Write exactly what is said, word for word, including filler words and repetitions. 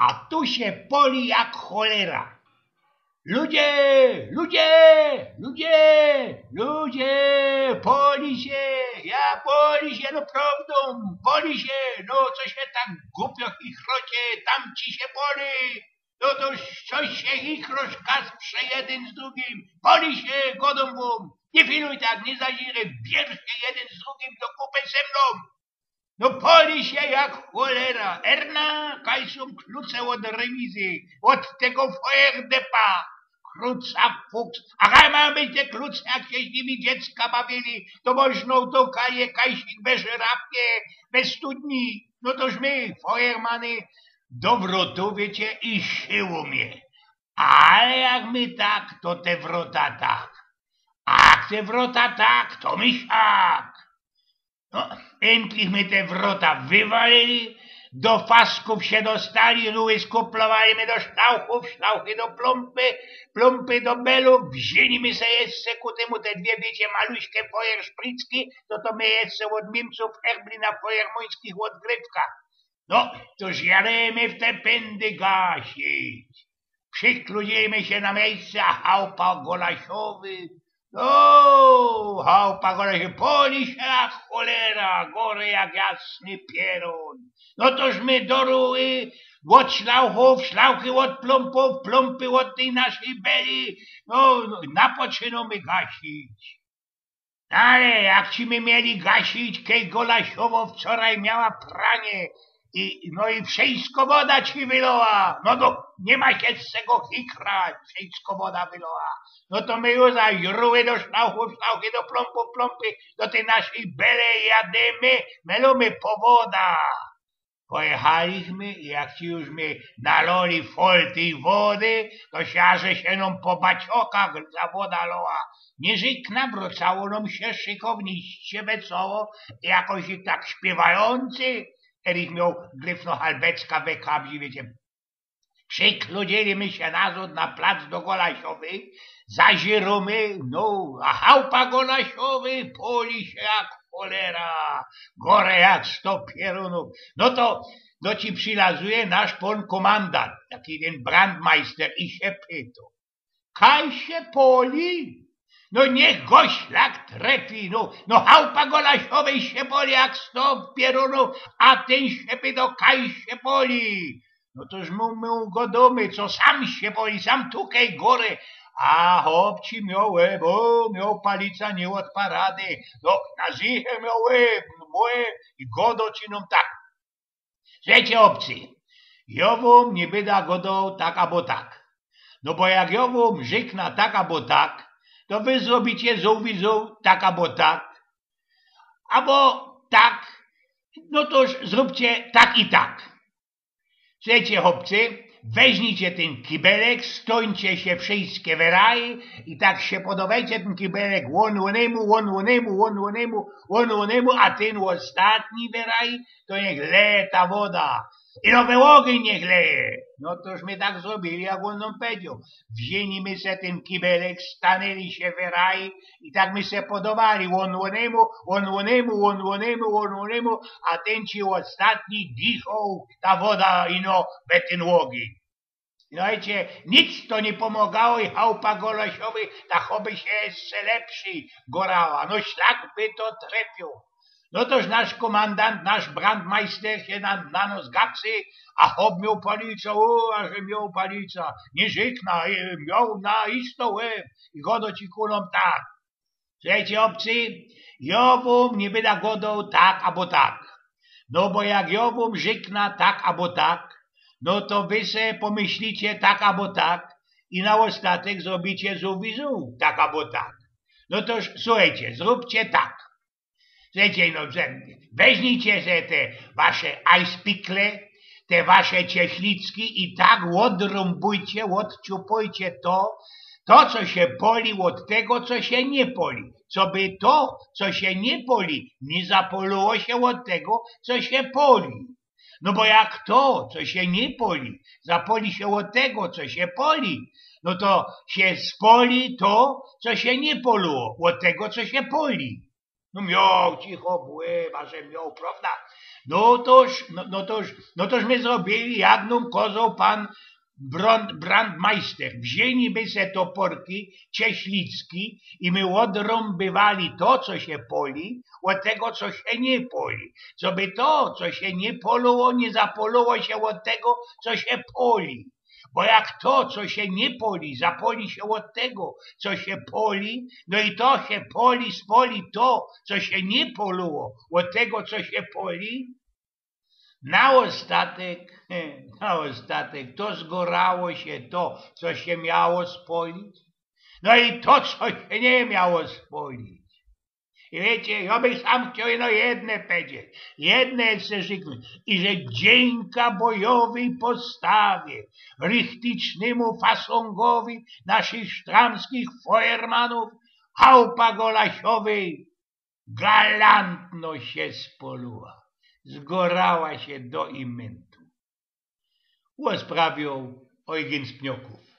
A tu sie poli jak cholera. Ludzie, ludzie, ludzie, ludzie, poli sie, ja poli sie, no prowdōm, poli sie, no co sie tak gupio chichrocie, tam ci sie poli, no to coś sie chichrosz, Kasprze, jedyn z drugim, poli sie, godōm wōm, niy filuj tak, niy zaziraj, bierz sie jedyn z drugim do kupy ze mnōm. No poli sie jak cholera. Erna, kaj sōm kluce ôd remizyje, ôd tego fojerdepa? Kluca fuks. A kaj majōm być te kluce, jak sie z nimi dziecka bawiyli, to możno do kaje kajsik we żyrafie, we studni. No toż my, fojermany, do wrotu, wiycie, i siło mie. Ale jak my tak, to te wrota tak. A jak te wrota tak, to my siak. No, ynpich my te wrota wywalili, do faskōw sie dostali, ruły skuplowali my do szlauchōw, szlauchy do plumpy, plumpy do belōw, wziyni my se jeszcze ku tymu te dwie, wiycie, maluśke fojerszpricki, to, to my jeszcze ôd Niymcōw erbli na fojermōńskich ôdgrywkach. No, toż jadymy w te pyndy gasić. Przikludziymy sie na miyjsce, a chałpa Golasiowy. No, chałpa Golasiowy, poli sie jak cholera, gory jak jasny pierōn. No toż my do ruły, ôd szlauchōw, szlauchy ôd plumpōw, plumpy ôd tyj naszyj beli. No, no, napoczynōmy gasić. No ale jak ci my mieli gasić, kej Golasiowo wczoraj miała pranie i, no i wszyjsko woda ci wyloła. No to niy ma sie z czego chikrać, wszyjsko woda wyloła. No to my już zaś ruły do szlauchōw, szlauchy do plumpōw, plumpy do tyj naszyj bele jadymy, melōmy po woda. Pojechaliśmy i jak ci już my naloli fol tyj wody, to sie, że sie nōm po baciokach ta woda loła. Niy rzykna, wrōcało nōm sie szykowniście wesoło, jakoś tak śpiywajōncy, kedyś mioł gryfno halbecka we kabzi, wiycie. Przikludziyli my sie nazod na plac do Golasiowyj, zazirōmy, no, a chałpa Golasiowy poli sie jak cholera, gory jak sto pierōnōw. No to do ci przilazuje nasz pōn kōmandant, taki tyn brandmajster, i sie pyto: Kaj sie poli? No niych go szlak trefi, no, no chałpa Golasiowyj sie poli jak sto pierōnōw, a tyn sie pyto, kaj sie poli. No toż my, my godōmy, co sam sie poli, sam tukej gory. A chop ci mioł łeb, bo mioł palica niy ôd parady. No, na zicher mioł łeb, bo łeb i godo ci nōm tak. Słuchejcie, chopcy, jo wōm niy byda godoł tak abo tak. No bo jak jo wōm rzykna tak abo tak, to wy zrobicie zōwizo tak abo tak. Abo tak, no to zrōbcie tak i tak. Słuchejcie, chopcy, weźnijcie tyn kibelek, stōńcie sie wszyjske we raj i tak sie podŏwejcie tyn kibelek, ôn ônymu, ôn ônymu, ôn ônymu, ôn ônymu, a tyn ôstatni we raj, to niych leje ta woda. I nowy ôgyń niych leje. No toż my tak zrobiyli, jak ôn nōm powiedzioł. Wziyni my se tyn kibelek, staniyli sie we raj i tak my se podŏwali. Ôn ônymu, ôn ônymu, ôn ônymu, ôn ônymu, a tyn ci ôstatni dichoł ta woda ino we tyn ôgyń. No wiycie, nic to niy pōmŏgało i chałpa Golasiowyj, ta choby sie jeszcze lepszyj gorała. No szlak by to trefioł. No toż nasz kōmandant, nasz brandmajster sie na, na nos gacy, a chop mioł palica, ô, a że mioł palica, niy rzykna, e, mioł na isto łeb i godo ci ku nōm tak. Słuchejcie, chopcy, jo wōm niy byda godoł tak abo tak. No bo jak jo wōm rzykna tak abo tak, no to wy se pōmyślicie tak abo tak i na ôstatek zrobicie zōwizo tak abo tak. No toż słuchejcie, zrōbcie tak. Słuchejcie, no, że weźnijcie se te wasze ajspikle, te wasze cieślicki i tak ôdrōmbujcie, ôdciupujcie to, to, co sie poli, ôd tego, co sie niy poli. Coby to, co sie niy poli, niy zapolōło sie ôd tego, co sie poli. No bo jak to, co sie niy poli, zapoli sie ôd tego, co sie poli, no to sie spoli to, co sie niy polōło, ôd tego, co sie poli. No mioł, cicho bōdź, a że mioł, prowda? No toż, no, no toż, no toż my zrobiyli, jak nōm kozoł pōn Brand-, Brandmeister. Wziyni by se toporki cieślicki i my ôdrōmbywali to, co sie poli, ôd tego, co sie niy poli. Coby to, co sie niy poloło, niy zapoloło sie ôd tego, co sie poli. Bo jak to, co sie niy poli, zapoli sie ôd tego, co sie poli, no i to sie poli, spoli to, co sie niy poloło, ôd tego, co sie poli, na ôstatek, na ôstatek to zgorało sie to, co sie miało spolić, no i to, co sie niy miało spolić. I wiycie, jo bych sam chcioł no jedne pedzieć, jedne jeszcze rzyknōńć. I że dziyńka bojowyj postawie, richticznymu fasōngowi naszych sztramskich fojermanōw, chałupa Golasiowyj galantno sie spoluła. Zgorała sie do imyntu. Ôsprawioł Ojgyn z Pniokōw.